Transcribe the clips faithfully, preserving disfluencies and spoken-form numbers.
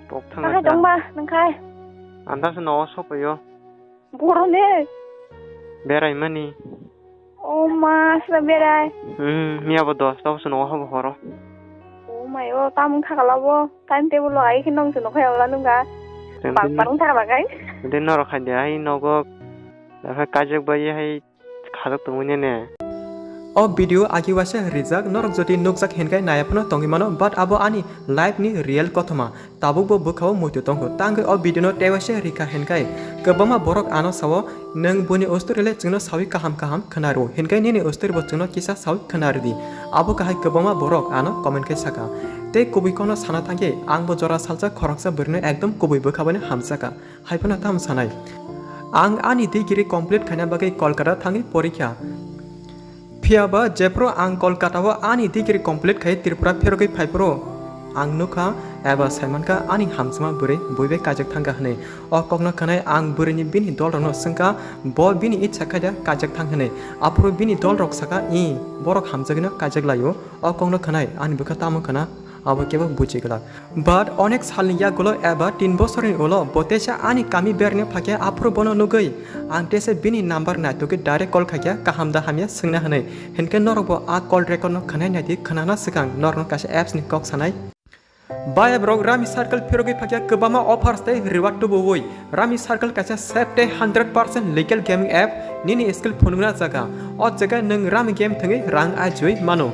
Pok thang Nang hai tong ba, nang hai. Ang tamo se nogo sophaio. Borok ne? Berai mani. O ma, sra berai. Hmm, miya bo dos ta se nogo habo horo. O mai o, tamung thakala bo. Time table lo ai khe nong se nokhai ola nungga. Bak parung thakala kai. Tei norok khai de ai nogo. Kajak bai hai. Khajak tongwi nene. O video agi waisa rijak, norok jodi nukjak hinkhe naiya phano tongwi mano, but abo ani life ni real kothoma. Tabuk bo bwkhao muitu tongkho. Tangwi o video no tei waisa rikha hinkhe kwbangma borok ano sao, "Nwng boni ustori le chwngno sawi kaham kaham khwna rw," hinkhe nini ustori bo chwngno kisa sawi khwna rwdi. Abo kahai kwbangma borok ano comment khe saka. Tei kubui kokno sana thangkhe ang bo jora salsa khoroksa bwrwino ekdom kubui bwkha bai hamsaka. Hai phano tamo sanai. Ang ani degree complete khaina bagwi Kolkata thangwi porikha. Phiya ba jephru ang Kolkata o ani degree complete khai Tripura phirogwi phaiphuru, ang nukha eba saimankha ani hamjakma bwrwi buibai kajak thangkha hwnwi. O kokno khwnai ang bwrwini bini dolrokno swngkha, bo bini itsa khaida kajak thang hwnwi. Aphuru bini dolrok saka, "I, borok hamjagwino kajak laio." O kokno khwnai ani bwkha tamo khwna, abo kebo buji glak. But onek salni yagulo eba tin bosorni ulo bo teisa ani kami berni phakhe aphuru bono nugwi ang teisa bini number naitugwi direct call khaikha kaham da hamya swngna hwnwi. Hinkhe norokbo a call record no khwnai naidi, khwnana swkang norokno kaisa apps ni kok sanai. Bai borok Rami Circle phirogwi phakya kwbangma offers tei reward tubuwi. Rami Circle kaisa safe tei hundred percent legal gaming app, nini skill phunukna jaga. O jaga nwng Rami game thwngwi rang ajiwi mano.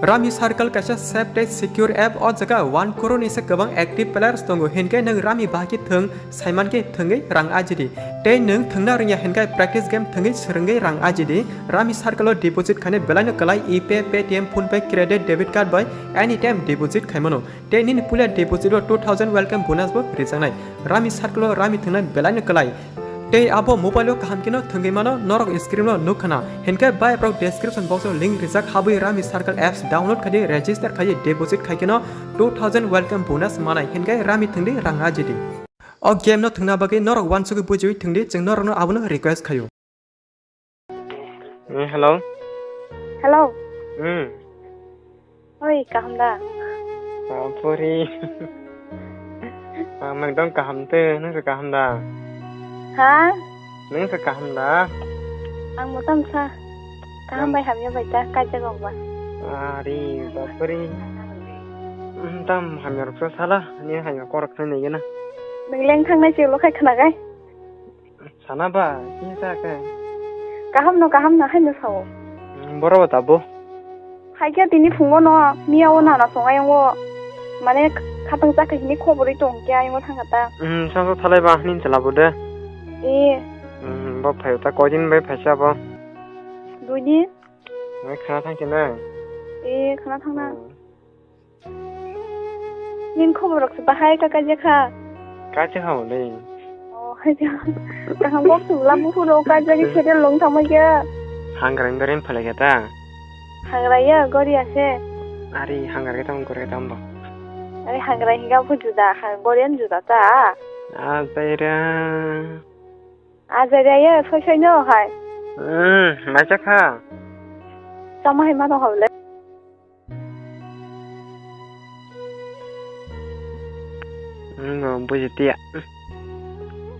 Rami Circle kaisa safe tei secure app, o jaga one crore ni se kwbang active players tongo, hinkhe nwng Rami bahai khe thwng, saiman khe thwngwi rang ajidi. Tei nwng thwngna rwngya hinkhe practice game thwngwi swrwngwi rang ajidi. Rami Circle o deposit khainai belaino kwlai, ePay, Paytm, PhonePe, credit, debit card bai anytime deposit khaimano. Tei nini puila deposit o two thousand welcome bonus bo rijaknai. Rami Circle o Rami thwngnai belaino kwlai. Tei abo mobile o kaham kheno thwngwi mano, norok screen o nukha na. Hinkhe bai borok description box o link rijak, habwi Rami Circle apps download khaidi, register khaidi, deposit khai kheno two thousand welcome bonus manai. Hinkhe Rami thwngdi, rang ajidi. O game no thwngna bagwi norok uansugwi bujiwi thwngdi, chwng norokno abono request khaio. Eh, hello. Hello. Hmm. Oi, kaham da? Apori. Ang ekdom kaham te, nung se kaham da? Ha? Nung se kaham da? Ang motam sa. Kaham bai hamya bai ta, kaijak rok ba. Ari, bapori. Hmm, tam hamya rok sa sala, ni hamya korok sa ni gana. Nung leng thang nai se ulo khai khna gai. Sana ba, kisa khe. Kaham no, kaham no, haino sao. Hmm, boro ba tabo. Hai khe tini phungo no, miya o nana song ayang o. Mane khatang chakha hini khobor wi tong khe ayang o thang kha ta. Hmm, sa sa thalai ba hini chwla bo de. E. Hmm, bo phai ta koi din bai phaisa bo. Dui din. Nai khana thang khe nai. E, khana thang na. Hmm. Nini khobor rok se bahai ka kaijak kha? Kaijak kha hwnwi. Oh, kaijak. Kaham kok sumla buphuru kaijak khe khede long thangma khe. Hangrang berin phalai khe ta? Hangra ya, gori ase. Ari hangra khe tamo gori khe tamo bo. Ari hangra hinga phu juda, ha, gorian juda ta. Ajaira. Ajaira ya, soi soi no hai. Hmm, maisa kha. Tamo hai mano hawle. Wngno buji tiya.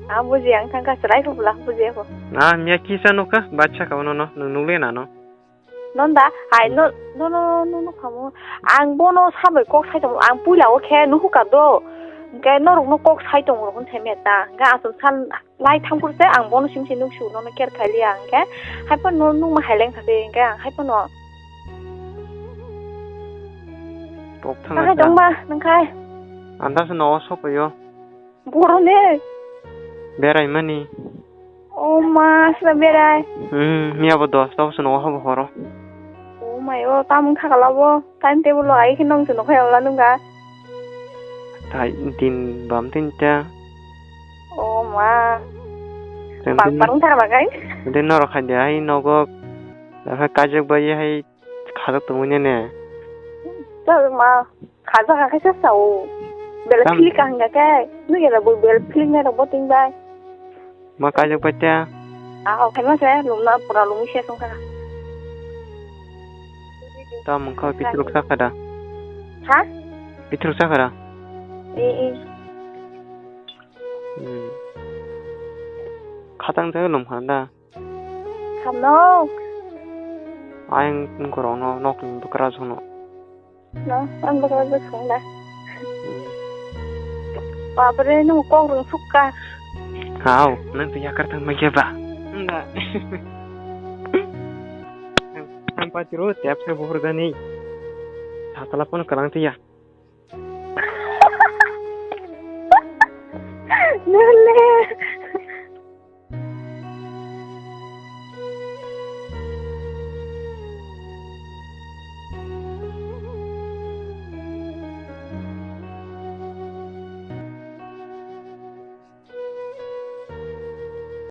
Ah, buji ang thangkha, chwrai kho bwla buji kho. Ah, miya kisa nukha, bacha ka uno no, nung nukle nano. Non da, hai no, no, no, no, no, khamu. Ang bono sabai kok sai tong, ang puila o khe nuhuka do. Hwnkhe norok no kok sai tong rok hwn sai me ta. Hwnkhe aswk san lai thang phuru se ang bono sim se nuk su nono care khai liya hwnkhe. Hai phano nung ma hai leng kha se hwnkhe ang hai phano. Pok thang Nang hai tong ba, nang khai. Ang tamo se nogo sophaio. Boro ne? Berai mani. O ma, sra berai. Hmm, miya bo dos ta se nogo habo horo. O mai o, tamung thakala bo. Time table lo ai khe nong se nokhai ola nungga. Tai din bam tin ta. O ma. Bang parung thakala kai. Din norok khai de hai nogo. Kajak bai hai. Khajak tongwi nene. Chal ma, khajak khe sa sao. Bela Tam- philik ang ya khe. Nugela bo bel philik nai rok bo ting bai. Ma kajak bai ta. Ah, khai ma se, lumna pura lumi se song kha. Ta mung kha pitruk sa khada. Ha? Pitruk sa khada. E, e. Hmm. Khatang jai lom khanda. Khamno. Ayang gorokno nokni bwkra jono. No, ang bwkra bwswng da. Hmm. Babre, nung kok rwng sukka. Hao, nang twi yakar thang mai khe ba. Wngda. Ang pati ro tep se buhur jani. Satala pono kalang tiya. Nole.